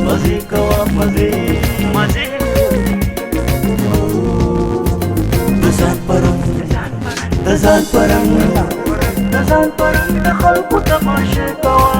مزې کوه مزې مزې. د ځان په رنګ، د ځان په رنګ، د ځان په رنګ د خلکو تماشې کوه،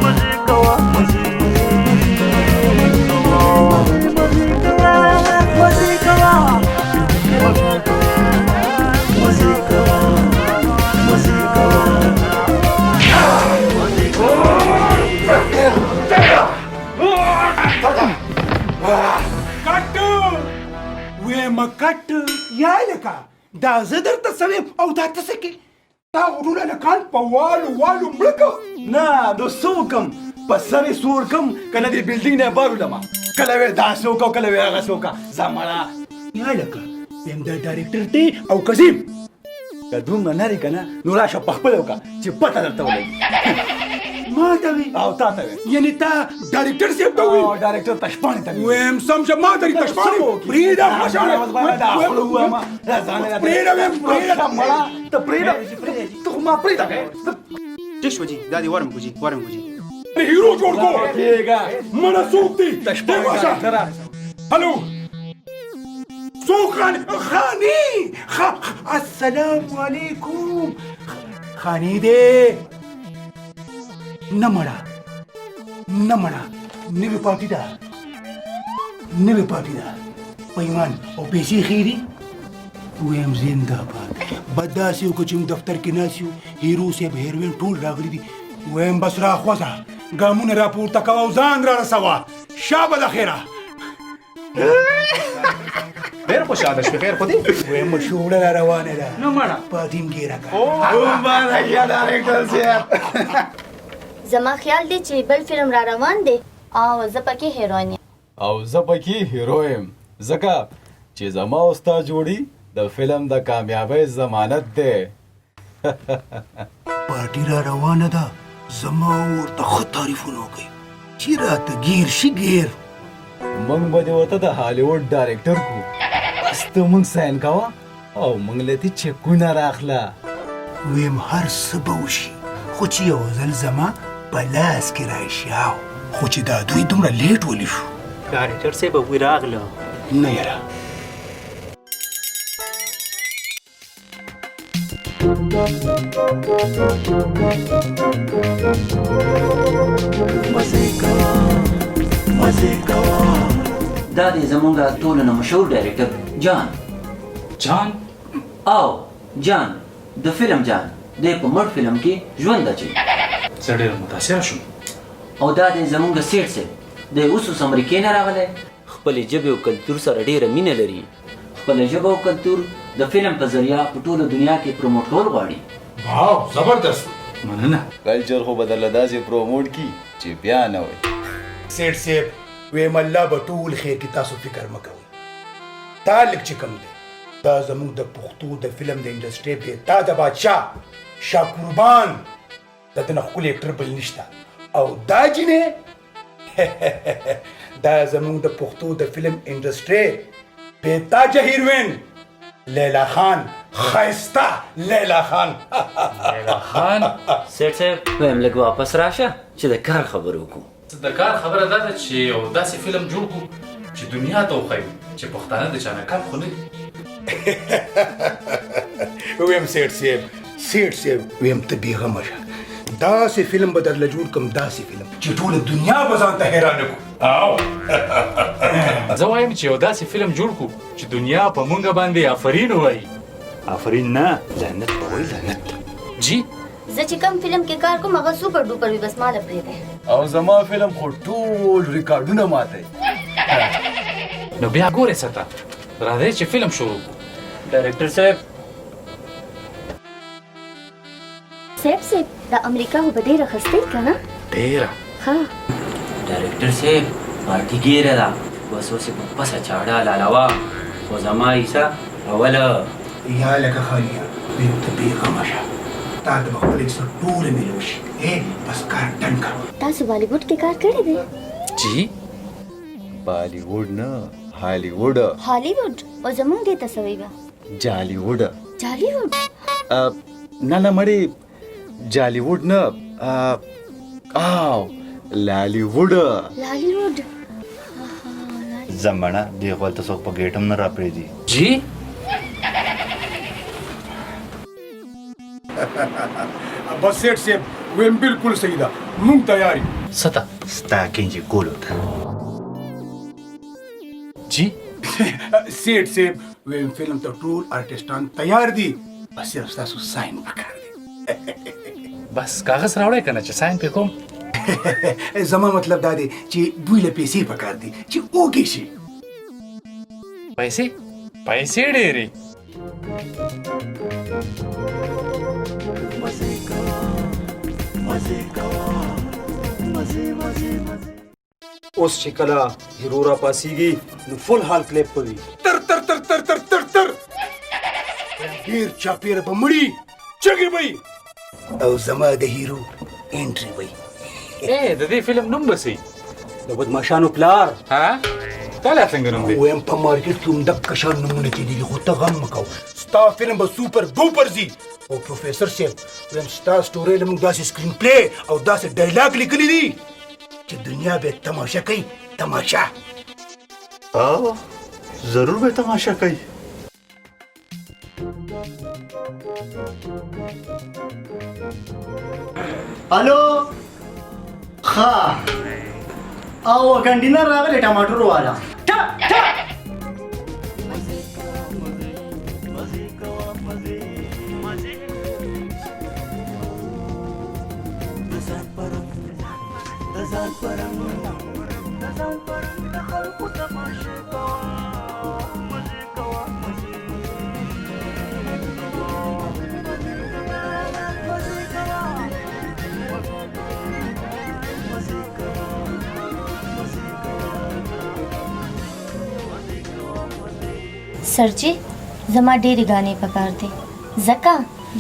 مزې کوه مزې کوه، مزې کوه مزې کوه مزې کوه مزې کوه مزې کوه. کټ ویم، کټ یا لکه دا زه درته څه ویم او دا ته څه کې؟ تا ټول هلکان په والو والو مړه که. نه نو څه وکم؟ په سر یې سور کم که نه دې بلډینګ نه یې بار ولمه. کله وې داسې وکړه، کله وې هغسې وکړه، زمړه. یا لکه ویم، دا ډایرکټر دی او که زه یم؟ که دومره نری که نه نو راشه په خپله وکړه چې پته درته ولګي. ما ته وې؟ او تا ته وې. یعنی تا ډایرکټر صاحب ته وې؟ او ډایرکټر تشپاڼې ته وې. ویم سم شه، ما ته تشپاڼې پرېږده. مه پرېږده، ویم پرېږده. مړه ته پرېږده، ته خو ما پرېږده. ټیک شو جی، دا دی ورم کو جی، ورم کو جی. هیرو جوړ کو. کېږه. مړه څوک دی؟ تشپاڼې ډایرکټره. هلو، څوک؟ خانی، خانی. السلام علیکم. خانی دی نه؟ مړه نه، مړه نوې پارټي ده، نوې پارټي ده په ایمان او پیسې ښې دي. ویم زنده باد. بد داسې وکړه چې موږ دفتر کې ناست یو، هیرو صاحب هیروین ټول راغلي دي. ویم بس را خوځه، ګامونه را پورته کوه او ځان را رسوه. شابه د خیره. ډېر خوشحاله شوې، خیر خو دی؟ ویم مشوړه را روانه ده. نو مړه پارټي هم ګیره کړه. مبارک شه ډایرکټر صاحب. زما خیال دی چې بل فلم را روان دی او زه پکې هیروین یم. او زه پکې هیرو یم، ځکه چې زما او ستا جوړي د فلم د کامیابۍ ضمانت دی. پارټي را روانه ده، زما ورته ښه تعریفونه وکړئ چې راته ګیر شي ګیر. موږ به دې ورته د هالیوډ ډایرکټر کو، بس ته موږ ساین کوه او موږ له دې چکونه راخله. ویم هر څه به وشي خو چې یو ځل زما په لاس کې راشي. او خو چې دا دوی دومره لیټ ولې شو؟ ډایرکټر صاحب، هغوی راغله. نه یاره. مزې کوه مزې کوه. دا دی زمونږ ټولو نه مشهور ډایرکټر جان. جان؟ او جان د فلم جان دی، په مړ فلم کې ژوند اچوي. زه ډېر متاثره شوم. او دا دی زمونږ سیټ صاحب دی، اوس اوس امریکې نه راغلی، خپلې ژبې او کلتور سره ډېره مینه لري، خپله ژبه او کلتور د فلم په ذریعه په ټوله دنیا کې پروموټ کول غواړي. واو، زبردست، مننه. کلچر خو به درله داسې پروموټ کړي چې بیا نه وي. سیټ صاحب، ویم الله به ټول خیر کې، تاسو فکر مه کوئ. دا لږ چې کوم دی، دا زموږ د پښتو د فلم د انډسټرۍ بې تاجه بادشاه شاه قربان، د ده نه ښکلی اکټر بل نشته. او دا جینۍ دا زموږ د پښتو د فلم انډسټرۍ بې تاجه هیروین لیلا خان، ښایسته لیلا خان. لیلا خان. سیټ صاحب، ویم لږ واپس راشه چې د کار خبرې وکړو. د کار خبره دا ده چې یو داسې فلم جوړ کړو چې دنیا ته وښیو چې پښتانه د چا نه کم خو نه دي. ویم سیټ صاحب، سیټ صاحب، ویم ته بېغمه شه، داسې فلم به درله جوړ کړم، داسې فلم چې ټوله دنیا به ځان ته حیرانه کړو. او زه وایم چې یو داسې فلم جوړ کړو چې دنیا په مونږ باندې آفرین ووایي. آفرین نه، لعنت به وایي، لعنت. جی. زه چې کوم فلم کې کار کوم هغه سوپر ډوپر وي، بس ما له پرېږده. او زما فلم خو ټول ریکارډونه ماتوي. نو بیا ګورې څه ته؟ راځئ چې فلم شروع کړو. ډایرکټر صاحب. صاحب صاحب، د امریکا خو به ډېره خسته که نه؟ ډېره. ښه. ډایرکټر صاحب، پارټي ګیره ده، بس اوس یې په پسه چاړه لاله خو زما حصه اوله. یا لکه خالیه، ویم ته بېغمه شه، تا ته به خپله حصه ټوله میلو شي. بس کار ډن کړه. تاسو بالیووډ کې کار کړی دی؟ جی. بالیووډ نه، هالیووډ. هالیووډ. او زمونږ دې ته څه وایي به؟ جالیووډ. جالیووډ. نه نه مړې، جالیووډ نه، آو لالیوډ. لالیوډ زمړه دی خو هلته څوک په ګېټ هم نه راپرېږدي. جی بس سیټ صاحب ویم بالکل صحیح ده، مونږ تیار یو. څه ته؟ ستا کنجې کولو ته. جی سیټ صاحب ویم فلم ته ټول آرټسټان تیار دي، بس صرف ستاسو ساین پکار دی. بس کاغذ راوړی که نه چې ساین پرې کوم؟ زما مطلب دا دی چې دوی له پیسې پکار دي چې اوکې شي. پیسې؟ پیسې ډېرې. اوس چې کله هیرو را پاسیږي نو فول هال کلیپ به وي. تر تر تر تر تر تر تر ډېر چاپېره به مړي چغې به وي او زما د هیرو انټري به وي. د دې فلم نوم به څه؟ د بدمعشانو پلار. ها تا لا څنګه نوم دی؟ وایم په مارکیټ کې هم دقه شان نومونه چلېږي، خو ته غم مه کوه، ستا فلم به سوپر ډوپر ځي. او پروفیسر صاحب وایم ستا سټورۍ له موږ داسې سکرین پلی او داسې ډایلاګ لیکلي دي چې دنیا به تماشه کوي. تماشه؟ او ضرور به تماشه کوي. الو ښه او کنډینر راغلی ټماټر والا. سر جی زما ډېرې ګانې پکار دي، ځکه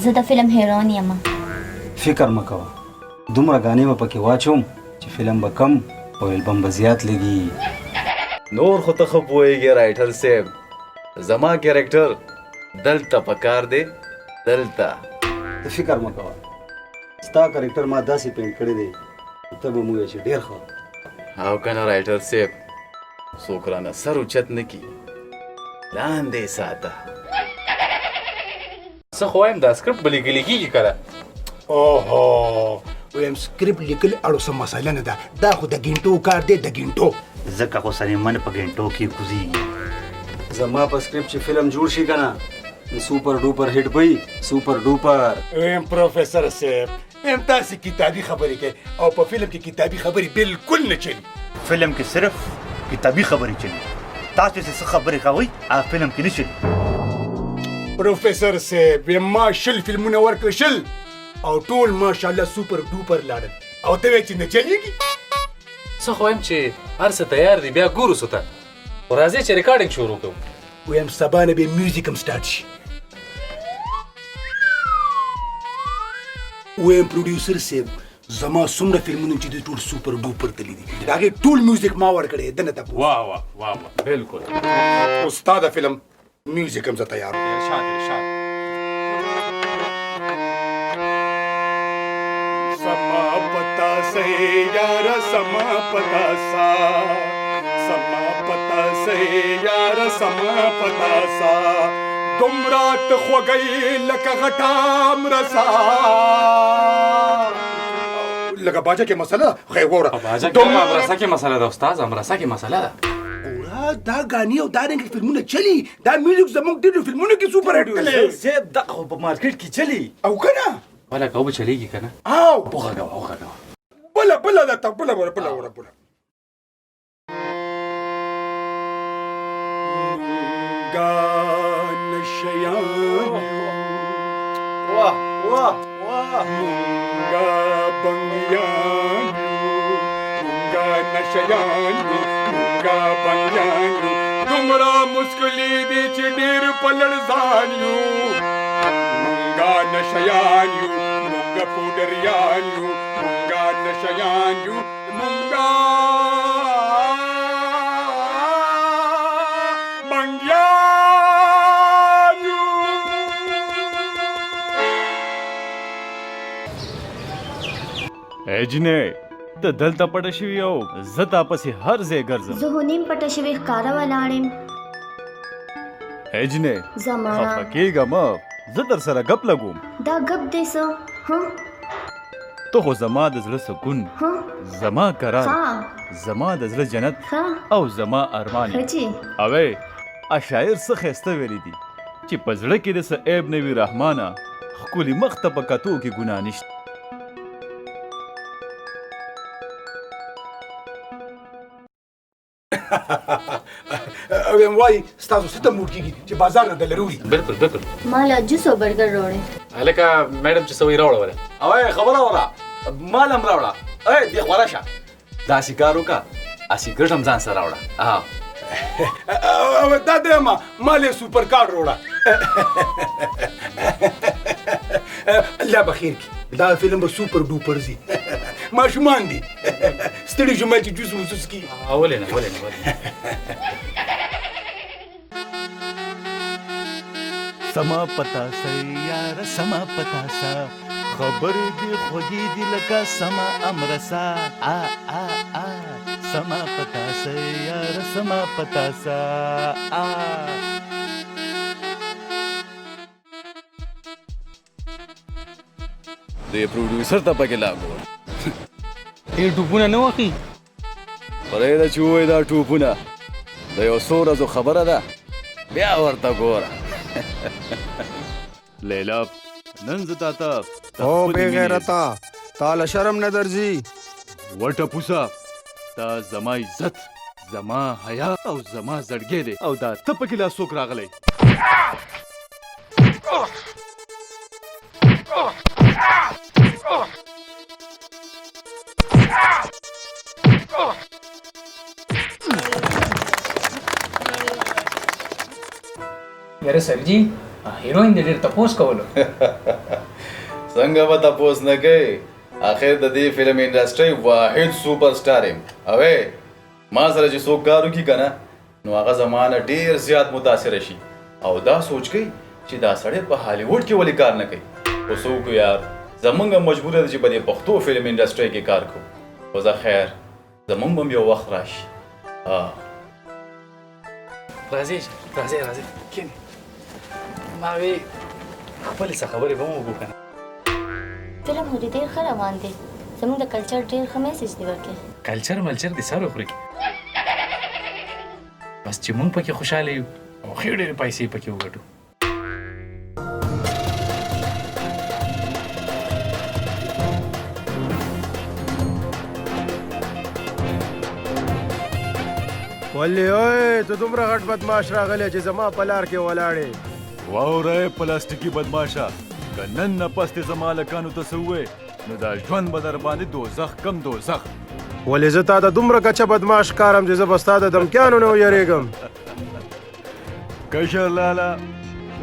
زه د فلم هیروین یم. فکر مه کوه، دومره ګانې به پکې واچوم چې فلم به کم او البم به زیات لګي. نور خو ته ښه پوهېږې رایټر صاحب، زما کرکټر دلته پکار دی، دلته. ته فکر مه کوه، ستا کرکټر ما داسې پینټ کړی دی ته به مو وایې چې ډېر ښه. او که نه رایټر صاحب، څوک رانه سر اوچت نه کړي، لاندې ساته. څه خو وایم دا سکرپټ به لیکل کېږي کله؟ اوهو وایم سکرپټ لیکل اړو څه مسله نه ده، دا خو د ګینټو کار دی، د ګینټو. ځکه خو سلیمان په ګینټو کې کوزېږي. زما په سکرپټ چې فلم جوړ شي که نه نو سوپر ډوپر هیټ به وي، سوپر ډوپر. وایم پروفیسر صاحب وایم تاسې کتابي خبرې کوئ او په فلم کې کتابي خبرې بالکل نه چلي. فلم کې صرف کتابي خبرې چلي، تاسو چې څه خبرې کوئ هغه فلم کې نه چلي. پروفیسر صاحب وایم ما 20 فلمونه ورکړل، 20، او ټول ماشاءالله سوپر ډوپر لاړل، او ته وایې چې نه چلېږي؟ څه خو وایم چې هر څه تیار دي، بیا ګورو څه ته. خو راځئ چې ریکارډینګ شروع کوو. وایم سبا نه به میوزیک هم سټارټ شي. وایم پروډیوسر صاحب زما څومره فلمونه چې دي ټول سوپر ډوپر تللي دي، د هغې ټول میوزیک ما ورکړی دی، دنه تپوس. واه واه واه واه بالکل. ستا د فلم میوزیک هم زه تیار. ارشاد ارشاد. سما پتا سه یار سما پتا سا، سما پتا سه یار سما پتا سا، دومره ته خوږی لکه غټه مرسا. لکه باجه کې مسله ده، خیر وروره. باجه کې امرسا کې مسله ده استاد، امرسا کې مسله ده. وروره دا ګانې او دا رنګ فلمونه چلي، دا میوزیک زموږ ډېرو فلمونو کې سوپر هیټ تللی. صاحب دا خو په مارکیټ کې چلي. او که نه؟ بله که وبه چلېږي که نه؟ او وغږوه وغږوه. بله بله درته بله وره بله وره بله. مونږه نشیان یو، واه واه واه، مونږه بنګیان یو، مونږه نشیان یو، مونږه بنګیان یو، دومره مسکلي دي چې ډېر په لړزان یو. مونږه نشیان یو، مونږه پوډریان یو، مونږه نشیان یو، مونږه بنګیان یو. ای جینۍ، ته دلته پټه شوې او زه تا پسې هر ځای ګرځم. زه خو نیم پټه شوې، ښکاره ولاړ یم. ای جینۍ، زما خفه کېږه مه، زه در سره ګپ لګوم. دا ګپ دی څه؟ ها؟ ته خو زما د زړه سکون، زما قرار، زما د زړه جنت او زما ارمان یې. اوی شاعر څه ښایسته ویلي دي چې په زړه کې د څه عیب نه وي رحمانه، ښکلي مخ ته په کتو کې ګناه نشته. ویم وای ستاسو څه ته موډ کېږي چې بازار نه دلته وړي. بالکل بالکل. ما له جوس او برګر راوړی. هلکه میډم چې څه وایي راوړه وله. اوی خبره وره، مال هم راوړه. ای دې خوره شه، داسې کار وکړه، سګرټ هم ځان سره راوړه. دا دی ما مال یې سوپر کارډ راوړه. الله به خیر کړي، دا فلم به سوپر ډوپر ځي. ماشومان دي ستړي شوم چې جوس ووس څکي. ولې نه ولې نه ولې نه. سما پتاسه یاره سما پتاسه، خبرې دې خوږې دي لکه سما امرسا. آ آ آ سما پتاسه یاره سما پتاسه. آ دې پروډیوسر ته پکې لا ګور. ډېر ټوپونه نه وخی. پرېږده چې ووایي دا ټوپونه د یو څو ورځو خبره ده، بیا ورته ګوره. لیلا نن زه تا ته او بې غیرته، تا له شرم نه درځي. وټه پوسه، تا زما عزت، زما حیا او زما زړګی دی، او دا ته پکې لا څوک راغلی؟ یاره سر جی، هیروین دې ډېر تپوس کولو. څنګه به تپوس نه کوې؟ اخر د دې فلم انډسټرۍ واحد سوپر سټار یم. اوی ما سره چې څوک کار وکړي که نه، نو هغه زما نه ډېر زیات متاثره شي او دا سوچ کوي چې دا سړی په هالیوډ کې ولې کار نه کوي. خو څه وکړو یار، زمونږ مجبوره ده چې په دې پښتو فلم انډسټرۍ کې کار کوو. خو ځه خیر، زمونږ به هم یو وخت راشي. راځئ راځئ راځئ، کښېنئ. ما وی خپلې څه خبرې به هم وکړو که نه. فلم خو دې ډېر ښه روان دی، زموږ د کلچر ډېر ښه میسج دی ورکړی. کلچر ملچر دې سر وخوري، بس چې موږ پکې خوشحاله یو او ښې ډېرې پیسې پکې وګټو. ولې اوی ته دومره غټ بدماش راغلی چې زما په لار کې ولاړې؟ واوره پلاستیکي بدماشه، که نن نه پس دې زما هلکانو ته څه ووایې نو دا ژوند به در باندې دوزخ کم دوزخ. ولې زه تا ته دومره کچه بدماش ښکارم چې زه به ستا د دمکیانو نه ویرېږم؟ کشر لالا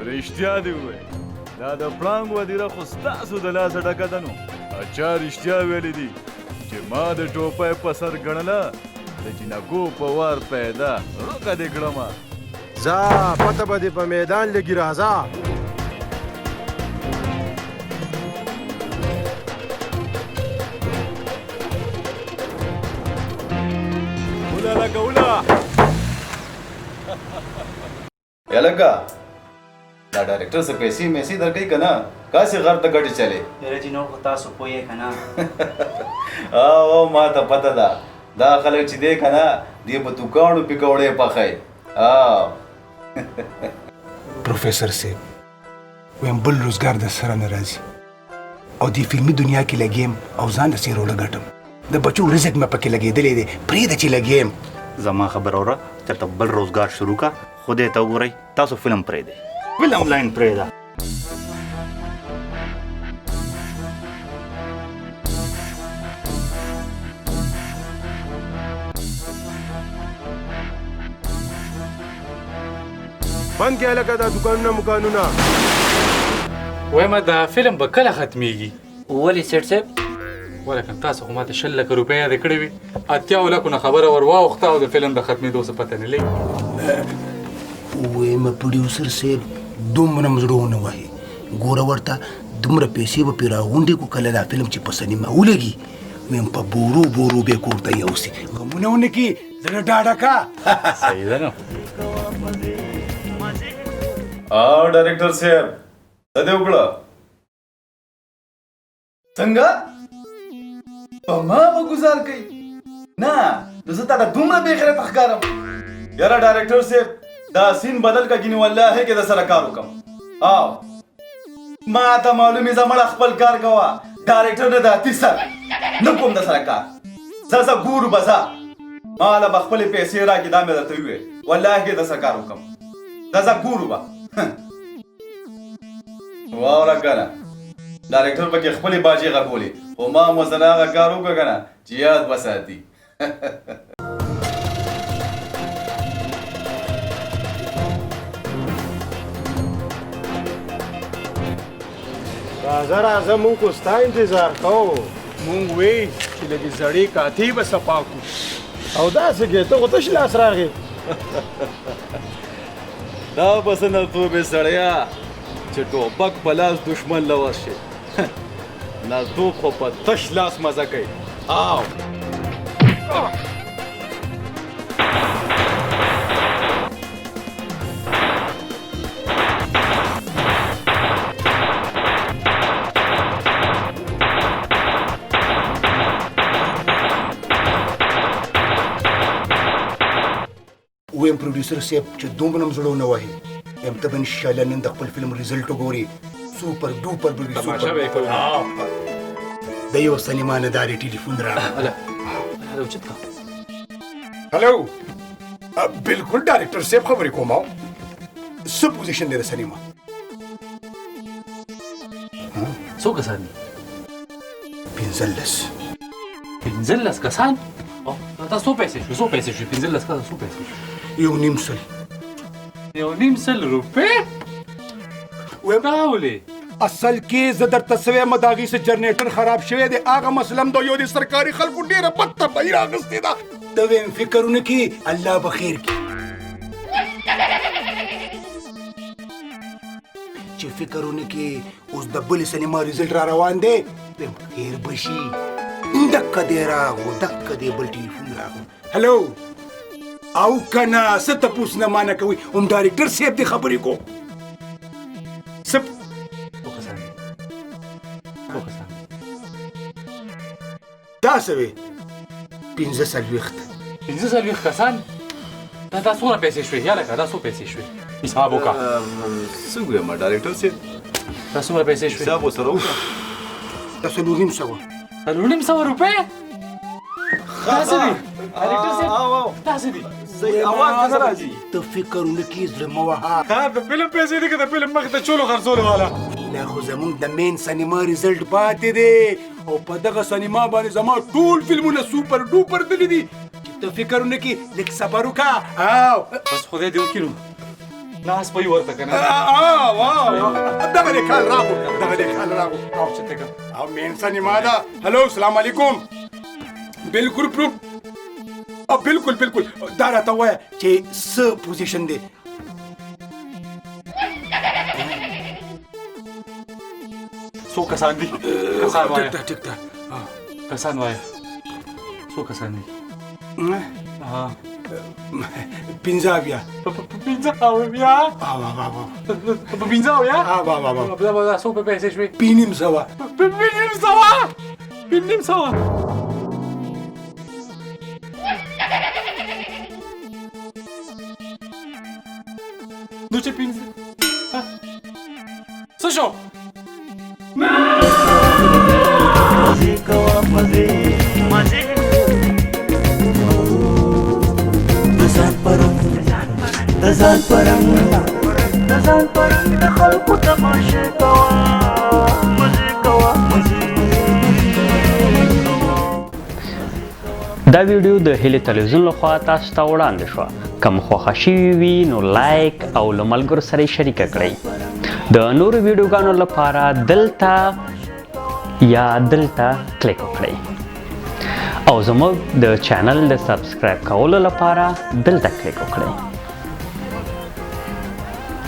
رښتیا دې ووایې، دا د پړانګ ودیره خو ستاسو د لاسه ډکه ده. نو چا رښتیا ویلي دي چې ما د ټوپۍ په سر ګڼله، د جینکو په وار پیدا رکه دې کړمه. ځه پته به دې په میدان لګي، راځه. وله لکه وله. هلکه دا ډایرکټر څه پیسې میسې درکوي که نه؟ کاسې غر ته ګټې چلې. یاره جی نور خو تاسو پوه یې که نه؟ او ما ته پته ده، دا خلک چې دی که نه، دی په دوکانو پکوړې پخوي. پروفیسور صاحب وایم بل روزګار د سره نه راځي او دې فلمي دنیا کې لګیم او ځان داسې روړه ګټم، د بچو رزق مې پکې لګېدلی دی، پرېږده چې لګیم. زما خبره وره، چېرته بل روزګار شروع کا. خدای ته وګورئ، تاسو فلم پرېږدئ، فلم لاین پرېږده. بند کړه هلکه دا دوکانونه مکانونه. وایم دا فلم به کله ختمېږي؟ ولې سیټ صاحب؟ ولکه تاسو خو ماته 20 لکه روپۍ یادې کړې وې، 80 لکو نه خبره ور واوښته او د فلم د ختمېدو څه پته نه لګي. وایم پروډیوسر صاحب دومره هم زړه ونه وهي، ګوره ورته دومره پیسې به پرې راغونډې کړو، کله دا فلم چې په سینما ولګي ویم په بورو بورو به کور ته یوسي، غمونه ونه کړي، زړه ډاډه کا. صحیح ده نو. او ډایرکټر صاحب څه دې وکړه؟ څنګه په ما به ګوزار کوي؟ نه نو زه تاته دومره بې غیرته ښکارم؟ یاره ډایرکټر صاحب دا سین بدل که، ګینې والله کې د سره کار وکړم. او ما ته معلومې زه مړه خپل کار کوه، ډایرکټر نه د اتي سر نه کوم د سره کار. ځه ځه ګورو به، ځه ما له به خپلې پیسې راکړې، دا مې درته وویل، والله کې د سره کار وکړم. ځه ځه ګورو به. واوره که نه ډایرکټر پکې خپلې باجې غږولې، خو ما هم ورسره هغه کار وکړه که نه چې یاد وساتي. راځه راځه، مونږ خو ستا انتظار کوو. مونږ وی چې لږې زړې کاتې به صفا کړو. او داسې کې ته خو تش لاس راغې. دا به څه نرتوب یې سړیه چې ټوپک په لاس دښمن له ورشي، نرتوب خو په تش لاس مزه کوي. آو ویم پروډیوسر صاحب چې دومره هم زړه ونه وهي، یم ته به انشاءالله نن د خپل فلم ریزلټ وګورې، سوپر ډوپر به وي. تماشه به یې کوو. د یو سینما نه دا دی ټلیفون راغی. اوچت کړه. هلو، بالکل ډایرکټر صاحب خبرې کوم. څه پوزیشن دی د سینما؟ څو کسان دي؟ 15. 15 کسان؟ دا څو پیسې شو؟ څو پیسې شو؟ 15 کسان څو پیسې شو؟ 1.5 لک. 1.5 لک روپۍ؟ دا ولې؟ اصل کې زه درته څه وایم، د هغې څه جنریټر خراب شوی دی، هغه مسله هم ده. یو د سرکاري خلکو ډېره بد تباهي راغستې ده. ته وایم فکر ونه کړي، الله به خیر کړي. چې فکر ونه کړي، اوس د بلې سینما ریزلټ را روان دی، وایم خیر به شي. دقه دی راغو، دقه دی بل ټلیفون راغو. هلو، او که نه څه تپوس نه ما نه کوي، هم ډایرکټر صاحب دې خبرې کو. څه څو کسان؟ دا څه وې؟ 45. 45 کسان؟ دا دا څومره پیسې شوې؟ یا لکه دا څو پیسې شوې؟ حساب وکړه. څه ووایم ډایرکټر صاحب؟ دا څومره پیسې شوې؟ حساب ورسره وکړه. دا 450. 450 روپۍ؟ دا څه دي ډایرکټر صاحب؟ دا څه دي؟ اواز نه راځي. ته فکر ونه کړې، زړه مه وهه. دا د فلم پیسې دي که د فلم مخې ته چولو خرڅولو والا؟ لا خو زمونږ د مین سینما ریزلټ پاتې دی، او په دغه سینما باندې زما ټول فلمونه سوپر ډوپر تللي دي. چې ته فکر ونه کړې، لږ صبر وکړه. او بس خدای دې وکړي نو ناس به یې ورته که نه. دغه دې کال راغو، دغه دې کال راغو. او چې ته که او مین سینما ده. هلو، سلام علیکم. بالکل پروف، او بالکل بالکل. دا راته ووایه چې څه پوزیشن دی؟ څو کسان دي؟ کسان وایه. ټیک ده، ټیک ده. کسان وایه، څو کسان دي؟ 75. 75؟ 75؟ دا څو پیسې شوې؟ 550. 550؟ 550؟ نو چې پنځه څه شو؟ مزې کوه مزې مزې، د ځان په رنګ، د ځان په رنګ، د ځان په رنګ د خلکو تماشې کوه، مزې کوه مزې. دا ویډیو د هیلې تلویزیون لخوا تاسو ته وړاندې شوه. که مو خوښه شوې وي نو لایک او له ملګرو سره یې شریکه کړئ. د نورو ویډیوګانو لپاره دلته یا دلته کلیک وکړئ او زموږ د چینل د سبسکرایب کولو لپاره دلته کلیک وکړئ.